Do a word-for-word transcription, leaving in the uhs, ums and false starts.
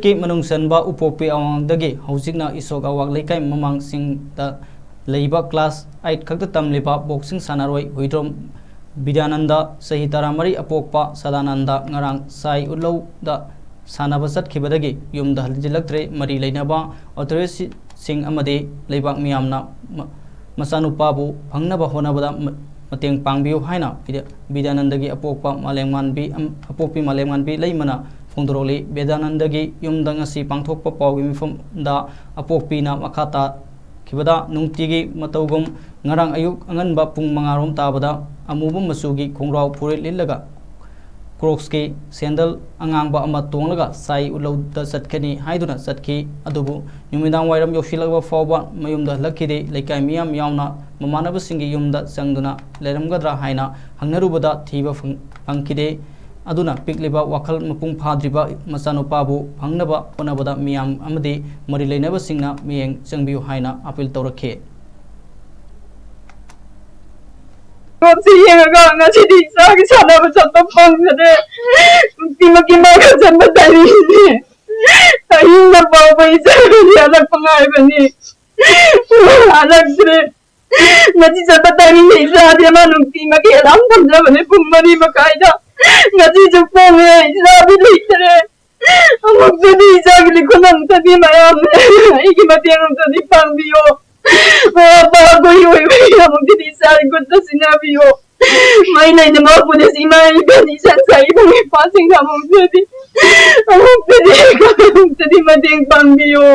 ꯀꯤ ꯃꯅꯨꯡ ꯆꯟꯕ ꯎꯄꯣꯛꯄꯤ ꯑꯋꯥꯡꯗꯒꯤ ꯍꯧꯖꯤꯛꯅ ꯏꯁꯣꯛ ꯑꯋꯥꯡ ꯂꯩꯀꯥꯏ ꯃꯃꯥꯡꯁꯤꯡꯗ ꯂꯩꯕ class eight ꯈꯛꯇ ꯇꯝꯂꯤꯕ boxing ꯁꯥꯟꯅꯔꯣꯏ ꯍꯨꯏꯗ꯭ꯔꯣꯝ ꯕꯤꯗ꯭ꯌꯥꯅꯟꯗ, ꯆꯍꯤ ꯇꯔꯥꯃꯔꯤ, ꯑꯄꯣꯛꯄ ꯁꯗꯥꯅꯟꯗ, ꯉꯔꯥꯡ ꯁꯥꯏ ꯎꯠꯂꯧꯗ ꯁꯥꯟꯅꯕ ꯆꯠꯈꯤꯕꯗꯒꯤ ꯌꯨꯝꯗ ꯍꯟꯖꯤꯜꯂꯛꯇ꯭ꯔꯦ꯫ ꯃꯔꯤ ꯂꯩꯅꯕ authorityꯁꯤꯡ ꯑꯃꯗꯤ ꯂꯩꯕꯥꯛ ꯃꯤꯌꯥꯝꯅ ꯃ-, ꯃꯆꯥꯅꯨꯄꯥꯕꯨ ꯐꯪꯅꯕ ꯍꯣꯠꯅꯕꯗ ꯃ-, ꯃꯇꯦꯡ ꯄꯥꯡꯕꯤꯌꯨ ꯍꯥꯏꯅ ꯕꯤꯗ꯭ꯌꯥ-, ꯕꯤꯗ꯭ꯌꯥꯅꯟꯗꯒꯤ ꯑꯄꯣꯛꯄ ꯃꯥꯂꯦꯝꯉꯥꯟꯕꯤ ꯑꯝ-, ꯑꯄꯣꯛꯄꯤ ꯃꯥꯂꯦꯝꯉꯥꯟꯕꯤ ꯂꯩꯃꯅ ꯐꯣꯡꯗꯣꯔꯛꯂꯤ꯫ ꯕꯤꯗ꯭ꯌꯥꯅꯟꯗꯒꯤ ꯌꯨꯝꯗ ꯉꯁꯤ ꯄꯥꯡꯊꯣꯛꯄ ꯄꯥꯎꯒꯤ ꯃꯤꯐꯝꯗ ꯑꯄꯣꯛꯄꯤꯅ ꯃꯈꯥ ꯇꯥꯈꯤꯕꯗ, ꯅꯨꯡꯇꯤꯒꯤ ꯃꯇꯧꯒꯨꯝ ꯉꯔꯥꯡ ꯑꯌꯨꯛ ꯑꯉꯟꯕ ꯄꯨꯡ ꯃꯉꯥꯔꯣꯝ ꯇꯥꯕꯗ ꯑꯃꯨꯕ ꯃꯆꯨꯒꯤ ꯈꯣꯡꯒ꯭ꯔꯥꯎ ꯐꯨꯔꯤꯠ ꯂꯤꯠꯂꯒ Crocsꯀꯤ ꯁꯦꯟꯗꯜ ꯑꯉꯥꯡꯕ ꯑꯃ ꯇꯣꯡꯂꯒ ꯁꯥꯏ ꯎꯠꯂꯧꯗ ꯆꯠꯀꯅꯤ ꯍꯥꯏꯗꯨꯅ ꯆꯠꯈꯤ꯫ ꯑꯗꯨꯕꯨ ꯅꯨꯃꯤꯗꯥꯡ ꯋꯥꯏꯔꯝ ꯌꯧꯁꯤꯜꯂꯛꯂꯕ ꯐꯥꯎꯕ ꯃꯌꯨꯝꯗ ꯍꯜꯂꯛꯈꯤꯗꯦ꯫ ꯂꯩꯀꯥꯏ ꯃꯤꯌꯥꯝ ꯌꯥꯎꯅ ꯃꯃꯥꯟꯅꯕꯁꯤꯡꯒꯤ ꯌꯨꯝꯗ ꯆꯪꯗꯨꯅ ꯂꯩꯔꯝꯒꯗ꯭ꯔꯥ ꯍꯥꯏꯅ ꯍꯪꯅꯔꯨꯕꯗ ꯊꯤꯕ ꯐꯪ-, ꯐꯪꯈꯤꯗꯦ꯫ ꯑꯗꯨꯅ ꯄꯤꯛꯂꯤꯕ ꯋꯥꯈꯜ ꯃꯄꯨꯡ ꯐꯥꯗ꯭ꯔꯤꯕ ꯃꯆꯥꯅꯨꯄꯥꯕꯨ ꯐꯪꯅꯕ ꯍꯣꯠꯅꯕꯗ ꯃꯤꯌꯥꯝ ꯑꯃꯗꯤ ꯃꯔꯤ ꯂꯩꯅꯕꯁꯤꯡꯅ ꯃꯤꯠꯌꯦꯡ ꯆꯪꯕꯤꯌꯨ ꯍꯥꯏꯅ appeal ꯇꯧꯔꯛꯈꯤ꯫ ꯐꯤꯕꯝꯁꯤ ꯌꯦꯡꯉꯒ ꯉꯁꯤꯗꯤ ꯏꯆꯥꯒꯤ ꯁꯥꯟꯅꯕ ꯆꯠꯄ ꯐꯪꯖꯗꯦ꯫ ꯅꯨꯡꯇꯤꯃꯛꯀꯤ ꯃꯥꯒ ꯆꯠꯄ ꯇꯥꯏꯃꯤꯡꯅꯤ꯫ ꯑꯍꯤꯡꯗ ꯐꯥꯎꯕ ꯏꯆꯥꯒꯤ ꯍꯜꯂꯛꯄ ꯉꯥꯏꯕꯅꯤ꯫ ꯍꯜꯂꯛꯇ꯭ꯔꯦ꯫ ꯉꯁꯤ ꯆꯠꯄ ꯇꯥꯏꯃꯤꯡꯗ ꯏꯆꯥꯗꯤ ꯑꯃ ꯅꯨꯡꯇꯤꯃꯛꯀꯤ ꯑꯦꯂꯥꯝ ꯊꯝꯖꯕꯅꯦ ꯄꯨꯡ ꯃꯔꯤ ꯃꯈꯥꯏꯗ꯫ ꯉꯁꯤꯁꯨ ꯄꯣꯡꯉꯦ, ꯏꯆꯥꯗꯤ ꯂꯩꯇ꯭ꯔꯦ꯫ ꯑꯃꯨꯛꯇꯗꯤ ꯏꯆꯥꯒꯤ ꯂꯤꯈꯨꯟ ꯑꯃꯨꯛꯇꯗꯤ ꯃꯌꯥꯝꯅ ꯑꯩꯒꯤ ꯃꯇꯦꯡ ꯑꯃꯨꯛꯇꯗꯤ ꯄꯥꯡꯕꯤꯌꯣ꯫ ꯃꯃꯥ ꯃꯄꯥ ꯑꯩꯈꯣꯏꯒꯤ ꯑꯣꯏꯕꯒꯤ ꯑꯃꯨꯛꯇꯗꯤ ꯏꯆꯥꯒꯤ ꯈꯨꯠꯇ ꯁꯤꯟꯅꯕꯤꯌꯣ꯫ ꯃꯩ ꯂꯩꯅꯕ ꯄꯨꯂꯤꯁ ꯏꯃꯥ ꯏꯕꯦꯟ ꯏꯆꯟ ꯏꯕꯨꯡ ꯏꯄ꯭ꯋꯥꯁꯤꯡꯗ ꯑꯃꯨꯛꯇꯗꯤ, ꯑꯃꯨꯛꯇꯗꯤ, ꯑꯃꯨꯛꯇꯗꯤ ꯃꯇꯦꯡ ꯄꯥꯡꯕꯤꯌꯣ꯫